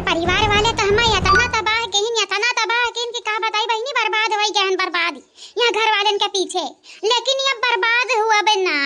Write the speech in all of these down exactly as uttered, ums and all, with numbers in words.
परिवार वाले तो हमें इतना तबाह किहिन, इतना तबाह किहिन कि का बताई बहिनी, बर्बाद होइ गए हैं, बर्बाद यहाँ घर वालन के पीछे। लेकिन ये बर्बाद हुआ बे ना,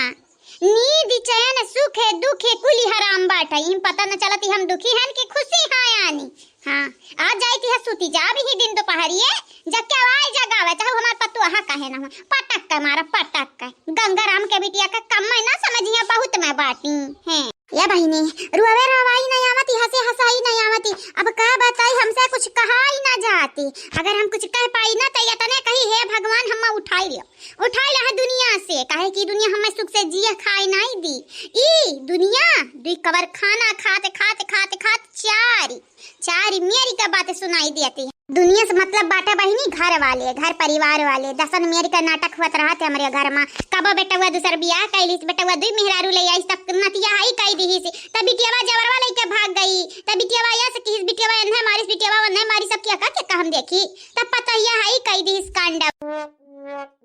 नींद चैन सुख है दुख है कुली हराम बाटे। इम पता न चलत हम दुखी हैं कि खुशी हैं यानी। हाँ, आ जाई थी सूती जा भी ही दिन दोपहरिए, जग के आवाज जगावे, चाहे हमार पतुआ कहे ना हो, पटक के मारा, पटक के। गंगाराम के बिटिया का कम में ना समझिया, बहुत में बाटी हैं। या बहिनी, रुआवे रवाई नहीं आवती, हंसे हंसाई नहीं आवती। अब का बताई, हमसे कुछ कहाई ना जाती। अगर हम कुछ कह पाई ना, तो ये तने कही, "हे भगवान, हम्मा उठाई लियो, उठाई ला दुनिया से, काहे कि दुनिया हमें सुख से जिए खाए नहीं दी।" ई दुनिया दुई कबर खाना खात, खात, खात, खात चारी चार मेरी का बात सुनाई देती है। दुनिया से मतलब बाटे बहिनी घर वाले, घर परिवार वाले। दसन मेरी का नाटक हुआ रहत है हमरे घर में। कबो बेटवा दूसर बियाह कैलिस, बेटवा दुई मेहरारू ले आइस, तब नतिया हाई कई दिहिस, तब बिटियावा जवरवा लेके भाग गई, तब बिटियावा यस किहिस, बिटियावा एन्हे मारिस, बिटियावा ओन्हे मारिस, सब किया का, किया का हम देखी, तब पता यह हाई कई दिहिस कांड।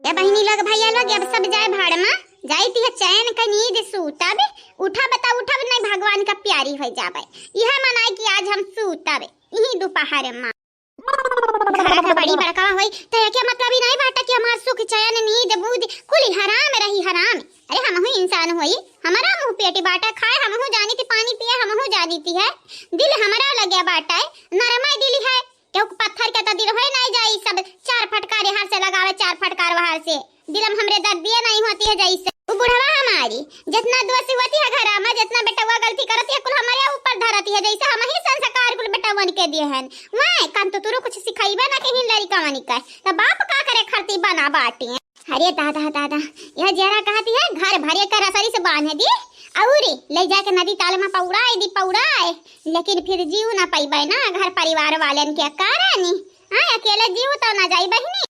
ए बहिनी लोग, भैया लोग, अब सब जाए भाड़ में, जाई तिहे चैन के नींद सूतब, उठब त उठब नहीं, भगवान का प्यारी हो जाबे। यह मनाए कि आज हम सूतब यही दोपहर में। घर का बड़ी बड़का होई, तो एके मतलब ही नहीं बाटा कि हमार सुख, चैन, नींद, बूद कुल हराम रही, हराम। अरे हमहू इंसान होई, हमारा मुंह पेटी बाटा खाए, हमहू जानी थी पानी पिए, हमहू जानी थी है। दिल हमारा लगे बाटा है, नरमा दिल है, क्यों पत्थर के तो दिल होए नहीं जाई, सब चार फटकार यहाँ से लगावे, चार फटकार वहां से। दिलम हमरे दर्दिया नहीं होती है जैसे। वो बुढ़वा हमारी जितना दोष होती है घर में, जितना बेटवा गलती करती है, कुल हमारे ऊपर धरती है, जैसे हम ही संस्कार कुल बेटवन के दिए हैं। वह कान तो तुरु कुछ सिखाइबे ना कहीं लड़िकवन के, तो बाप का करे खरती बना बाटी। अरे दादा, दादा, यह जरा कहती है, घर भरे का रसरी से बांध दी, और ले जाके नदी ताल में पौड़ाए दी, पौड़ाए, लेकिन फिर जीव ना पाइबे ना घर परिवार वालन के कारण। हाँ, अकेले जीव तो ना जाई बहिनी।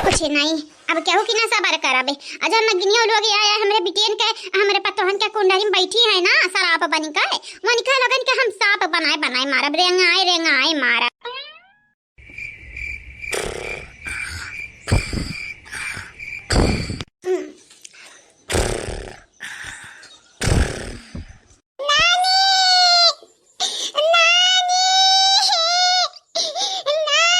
कुछ नहीं, अब केहू की ना सबर करबे। अजब मगनियो लोग आया हमरे बिटियन के, हमरे पतोहन के कुंडली में बैठी है ना, सराप बन के, वनिका लोगन के हम साप बनाए बनाए मारब, रेंगाए रेंगाए मारब। नानी! नानी! नानी!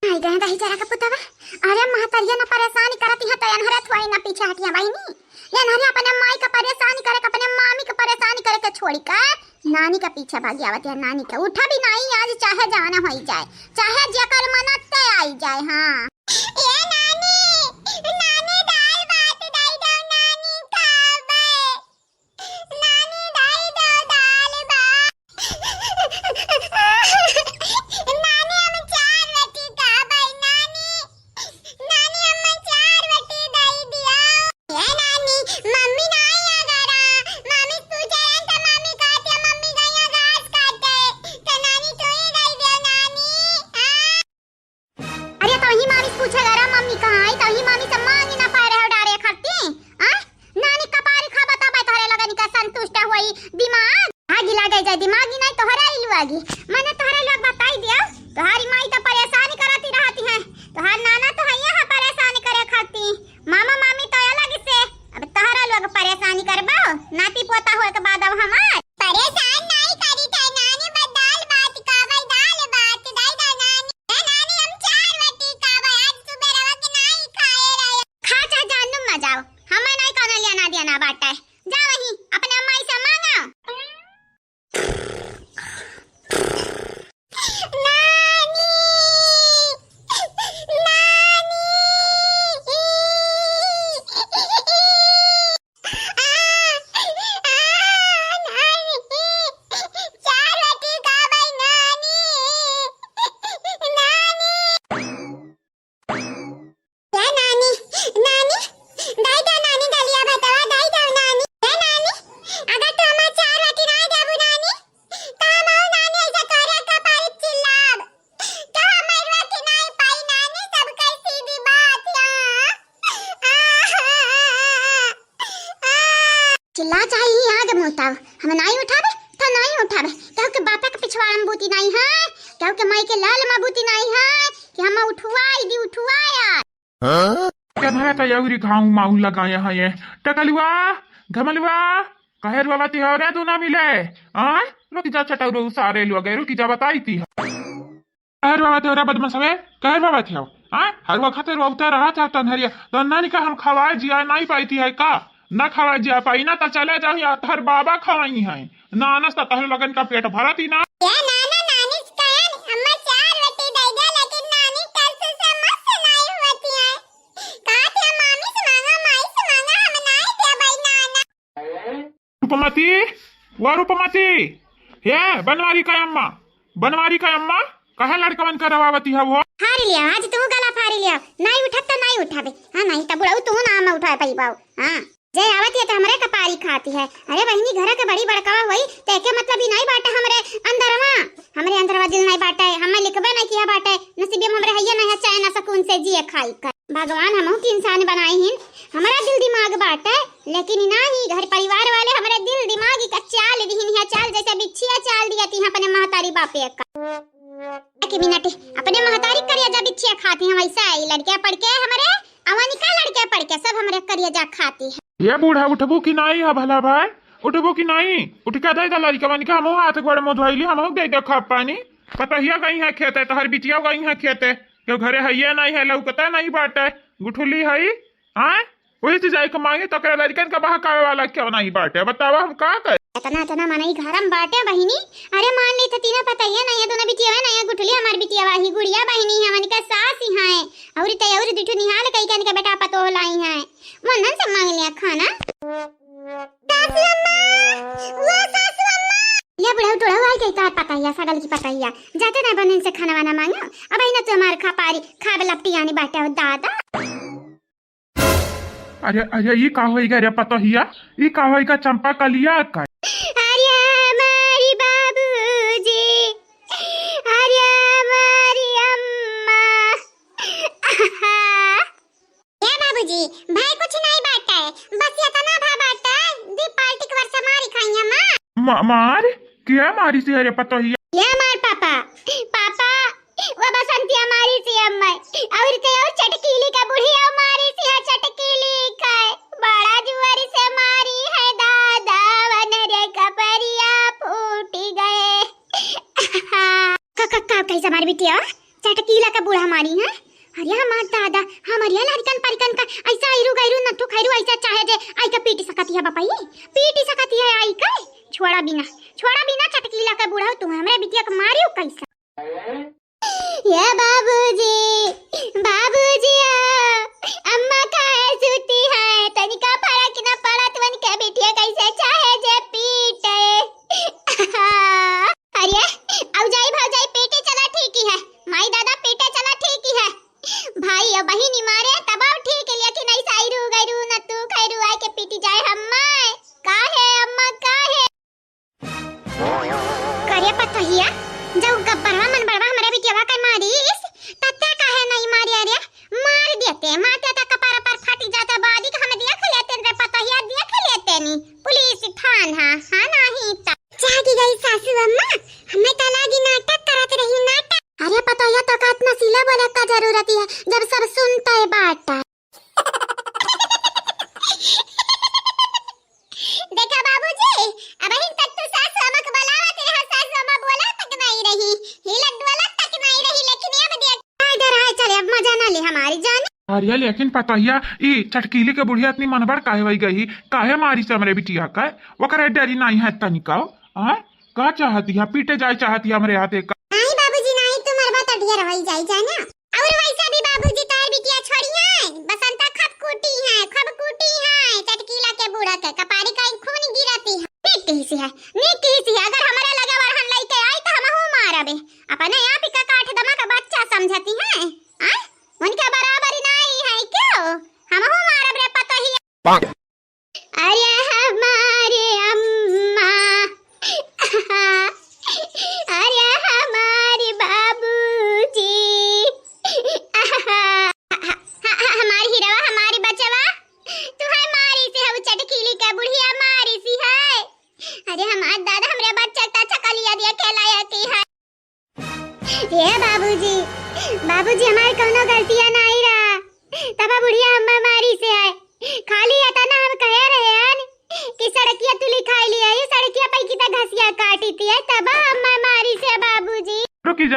आई गए दही जरा का पुतवा। अरे महतरिया ना परेशानी करती है तो एनहरे थोड़ी ना पीछे हटिया बहिनी। एनहरे अपने माई का परेशानी करे, अपने मामी का परेशानी करे के छोड़ी का नानी का पीछे भागी आवत है। नानी का उठा भी नहीं आज, चाहे जाना होई जाए, चाहे जेकर मनत ते आई जाए। हाँ। ए नानी, नानी दाल भात दई दो नानी खाबे। नानी, दई दो दाल बा। नानी, हम चार रोटी खाबै, नानी। नानी, हम चार रोटी दई दियो। ए नानी, मम्मी नाई आ घरा। मम्मी पूछे हैं तो मम्मी कहती है, मम्मी गई है घास काटे। तो नानी, तू ही दई दियो, नानी। हाँ। अरे, तोही मामी से पूछे गरा, मम्मी कहाँ आई? तोही मामी से मांगी ना पाए रहे डारे खरती। आ? नानी कपारी खा बताबे तोहरे लगन का संतुष्ट होई दिमाग। आगी लागे जाए दिमाग ही नहीं तोहरे इलू आगी। मैंने तोहरे लोग बताई दिया, तोहरी माई तो परेशानी कराती रहती है, तोहर नाना तो है यहाँ परेशानी करे खरती, मामा मामी तो अलग से। अब तोहरा लोग परेशानी करबो, नाती पोता होए के बाद अब हमार। परेशान नहीं करी थे नानी, बस दाल भात खाबै, दाल भात दई दो नानी। ए नानी, हम चार रोटी खाबै, आज सुबह रवा के नहीं खाए रहे। खा चाहे जानू मत जाओ, हमें नहीं कहना लिया ना दिया ना बाटा है। जा वहीं अपने माई से मांगा। नानी, नानी। आ, आ, नानी, चार रोटी खाबै नानी, नानी। ए नानी, नानी, दई दो नानी दलिया भतवा, दई दो नानी। ए नानी, अगर तू हमार चार रोटी नाई देबू नानी, तो हम नानी ऐसे तोरे कपारी चिल्लाब। तो हम रोटी नाई पाई नानी, सब कह सीधी बात है। चिल्ला चाहे ही आग मुताव, हम नाई उठाबे, तो नाई उठाबे। केहू के बापे के पिछवाड़ा में बूती नाई है, केहू के माई के लाल में बूती नाई है, कि हम उठवाई दी, उठवाया। हाँ? कन्हरा का यौरी घाऊ माऊ लगाया है ये। टकलुआ, घमलुआ, कहे रुआवती हो रे, तू ना मिले। आय, रुकि जा चटौरू सारे लोग, रुकि जा बताई ती। कहे रुआवती हो रे बदमाश हवे, कहे रुआवती हो। आय, हरुआ खातिर रुआवता रहा था तन्हरिया। तन्ना निका हम खवाए जिया नाई पाई ती है का? ना खवाए जिया पाई ना, त चले जाओ या तहर बाबा खवाई है। नानस त तहर लगन का पेट भरत ही ना। ए नाना, नानी से कहे, अम्मा चार रोटी दे दे, लेकिन नानी कल से समझ से नहीं होती है। कहा थे, मामी से मांगा, माई से मांगा, हम नहीं दे भाई नाना। रूपमती, वो रूपमती, हे बनवारी का अम्मा, बनवारी का अम्मा, कहे लड़कवन का रवावती है वो? फाड़ लिया, आज तू गला फाड़ लिया, नहीं उठब तो नहीं उठाबे। हाँ, नहीं तो बुढ़ऊ तू ना हम उठाए पाई बाऊ। हाँ। जय आवत है तो हमरे कपारी खाती है। अरे बहिनी, घर के बड़ी बड़कवा होई, तो एके मतलब ही नहीं बाटे हमरे अंदरवा, हमरे अंदरवा दिल नहीं बाटे, हमें लिखबे नहीं किया बाटे, नसीबे में हमरे हइये नहीं है चैन सुकून से जिए खाई कर। भगवान हमहू के इंसान बनाई हिन, हमारा दिल दिमाग बाटे, लेकिन ना ही घर परिवार वाले हमारे दिल दिमाग का चाल दिहिन है, चाल जैसे बिच्छिया चाल दिया थी अपने महतारी बापे का। एक मिनट, अपने महतारी करिया जा बिच्छिया खाती हैं, वैसा आई लड़किया पढ़ के हमारे अवनिका लड़के पढ़ के सब हमरे करिया जा खाती है। ये बूढ़ा उठबू की नाई है भला भाई, उठबू की नाई? उठ के दे दे लड़कवन के, हमहू हाथ गोड़ मुँह धोइली, हमहू दे दे खाब पानी। पतोहिया गई है खेते, तोहर बिटिया गई है खेते, क्यों घरे हइये नहीं है, लौकते नहीं बाटे, गुठुली हई। हाँ, वही से जाए के मांगे तो ओकरे लड़कन का बहकावे वाला क्यों नहीं बाटे, बतावा हम का करी? इतना इतना मनई घर में बाटे बहिनी। अरे मान ली तो तीनों पतोहिया नहीं है, दोनों बिटिया नहीं है, गुठुली हमार बिटिया वाही गुड़िया बहिनी है, हमन के सास ही हैं। और ते और दुठो निहाल कई के इनके बेटा पतोह लाई हैं, वंदन से मांग लिया खाना। सासू अम्मा, वो सासू अम्मा। ये बुढ़ऊ टुढ़ऊ आई गई तोहर पतोहिया, सगल की पतोहिया। जाते नहीं बहन से खाना वाना मांगो। अब आई ना तू हमार खपारी, खाब लपटी आनी बाटे हो दादा। अरे, अरे, ई का होई गा रे पतोहिया? ई का होई गा चंपा कलिया का? अरे हमारी बाबूजी, अरे हमारी अम्मा। ए बाबूजी, भाई कुछ नहीं बाटे, बस इतना भा बाटे, दी पार्टी के वर्ष मारी खाई हम। मा-, मार? क्या मारी सी अरे पतोहिया? ये मार पापा, पापा, वो बसंतिया मारी सी अम्मा, और के और चटकीली का बुढ़िया मारी सी है, चटकीली का बड़ा जुआरी से मारी है दादा, वन रे कपरिया फूटी गए। का, का, का, कैसे मारी बिटिया? चटकीला का बूढ़ा मारी है। अरे हमार दादा, हमारे लड़कन परिकन का ऐसा आयरू गैरू नथु खैरू ऐसा चाहे जे आई के पीट सकती है बपई, पीट सकती है आई के। छोड़ा बिना, छोड़ा बिना चटकीला का बूढ़ा, तू हमरे बिटिया के मारियो कैसे? ये बाबूजी, बाबूजी आ, अम्मा काहे सूती है? तनिका फरक न पड़त वन के बिटिया कैसे चाहे जे पीटे। अरे, औ जाई भौजाई पीटे चला ठीक ही है, माई दादा पीटे चला ठीक ही है, भाई और बहिनी मारे तब ठीक है, लेकिन ऐसा आयरू गैरू नथु खैरू आए के पीटी जाए हम्मा, काहे अम्मा काहे? करे पतोहिया, जब गब्बरवा मन बड़वा हमरे बिटियावा के मारिस, तत्ते काहे नहीं मारे रे? मार देते, मारते तो कपार पर फट जाता, बाजी के हम देख लेते रे पतोहिया, देख लेते नी। पुलिस थान हा, हाँ नहीं ता। जागी गई सासू अम्मा, हमें तो लागी नाटक करत रही, नाटक। अरे पतोहिया, तो का इतना सीला बोले का जरूरत है, जब सब सुनते बाटा। देखा बाबूजी, अबहिन तक तू सासू अम्मा के बुलावत रहा, सासू अम्मा बोला तक नहीं रही, हिलत डोलत तक नहीं रही, लेकिन अब देख। इधर आए चले, अब मजा ना ले हमारी जान। अरे लेकिन पतोहिया, ई चटकीली के बुढ़िया इतनी मनबड़ काहे होई गई? काहे मारी से हमरे बिटिया का? ओकरे डरी नहीं है तनिका? हाँ? का चाहती है? पीटे जाए चाहती है हमरे हाथे का? नहीं बाबूजी, नहीं, तुम्हारे बात अडियर होई जाई जाना। और वैसे भी बाबूजी तार बिटिया छोड़ी है, बसंता खप कूटी है, खप कूटी है, चटकीला के बूढ़ा के कपारी का खून गिरती है। नीक कही सी है, नीक कही सी है, अगर हमारे लगे वरहन लइके आई तो हमहू मारबे। अपने आप ही का काठ दमा का बच्चा समझती है, आ? उनके बराबरी नहीं है क्यों? हमहू मारब रे पतोहिया। अरे हमारे अम्मा, अरे हमारे बाबूजी, हमारी हीरवा, हमारी बचवा, तू है मारी सी है, वो चटकीली का बुढ़िया मारी सी है। अरे हमार दादा, हमरे बच्चा का चकलिया दिया खेलाया की है। ए बाबूजी, बाबूजी, हमार कौनो गलतिया नाई रहा, तब बुढ़िया अम्मा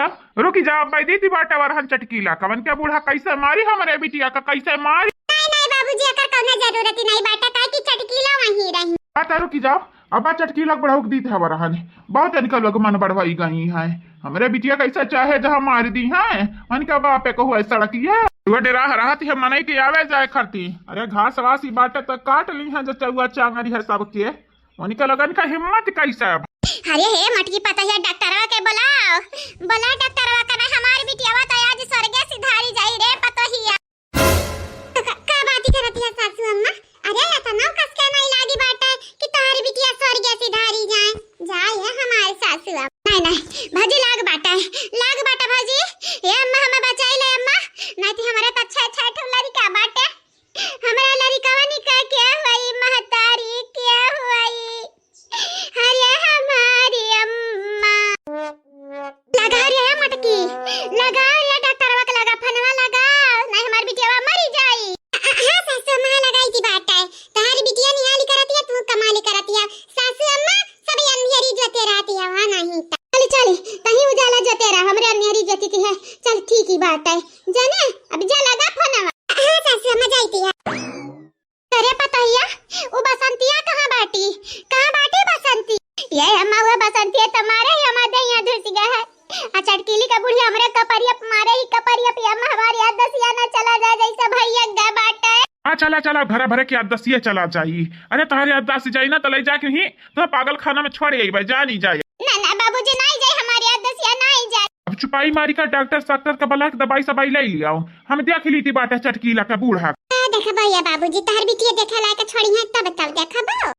अब रुकी जाओ, अब बैदी दी बाटे वरहन चटकीला, कवन के बूढ़ा कैसे मारी हमरे बिटिया का, कैसे मारी। नहीं, नहीं बाबूजी, एकर कौनो जरूरत ही नहीं बाटे, काहे कि चटकीला वहीं रही। हाँ, तो रुकी जाओ, अब चटकीला के बुढ़ऊ के दीत है वरहन, बहुत इनका लोग मन बढ़वाई गई है। हमरे बिटिया कैसे चाहे जहाँ मार दी है, उनका बापे को हुआ सड़किया। तू डेरा रहत है मनई के आवे जाए खरती। अरे घास वास ही बाटे तो काट ली है जो चौआ चांगरी है सबके। उनके लोगन का हिम्मत कैसे अब? अरे हे मटकी पतहिया, डॉक्टरवा के बुलाओ, बुला डॉक्टरवा का ना, हमार बिटियावा तो आज स्वर्गे सिधारी जाई रे पतोहिया। का, का बाती करत है सासू अम्मा? अरे एतना कस के नहीं लागी बाटे कि तोहरी बिटिया स्वर्गे सिधारी जाए। जाए है हमार सासू अम्मा। नहीं, नहीं भौजी, लाग बाटे, लाग बाटे भौजी। ए अम्मा, हमें बचाई ले अम्मा, नहीं तो हमारे तो अच्छा अच्छा ठो लड़का बाटे। हमरा लड़िकवन का क्या हुई महतारी, क्या हुई? अरे हमारी अम्मा। लगा रे मटकी, लगा रे डॉक्टरवा के लगा, फोनवा लगा, नहीं हमार बिटियावा मरी जाई। हाँ सासू अम्मा, लगाई थी बात है, तोहारी बिटिया निहाली करतिया, तू कमाली करतिया। सासू अम्मा सब अंधेरी जोते रहती है, वहाँ नहीं तो। चली चली, तहीं उजाला जोते रहा, हमरे अंधेरी जोती थी है। चल ठीक ही बात है, जाने अब जा लगा फोनवा। हाँ सासू अम्मा, जाई थी है। अरे पतोहिया, उ बसंतिया कहाँ बाटी? कहाँ बाटी बसंती? ये अम्मा, वो बसंतिया तुम्हारे ही हमारे यहाँ धुस गया है। आ चटकीली का बुढ़िया हमरे कपरिया पे मारे ही कपरिया पे, अम्मा हमारी याद दसिया ना चला जाए जैसे भैया गए बाटे। हाँ चला चला, भरा भरा के याद दसिया चला जाई। अरे तोहरे याद दस जाई ना तो ले जाके ही तो पागल खाना में छोड़ गई भाई, जा नहीं जाए। ना ना बाबूजी, नहीं जाए, हमारी याद दसिया नहीं जाए। अब चुपाई मारी का डॉक्टर साक्टर का बुला के दवाई सवाई ले लियाओ, हम देख ली थी बाटे चटकीला का बूढ़ा। आ, देखबो या बाबूजी, तोहर बिटिया देखे लायक छोड़ी है, तब, तब देखबो।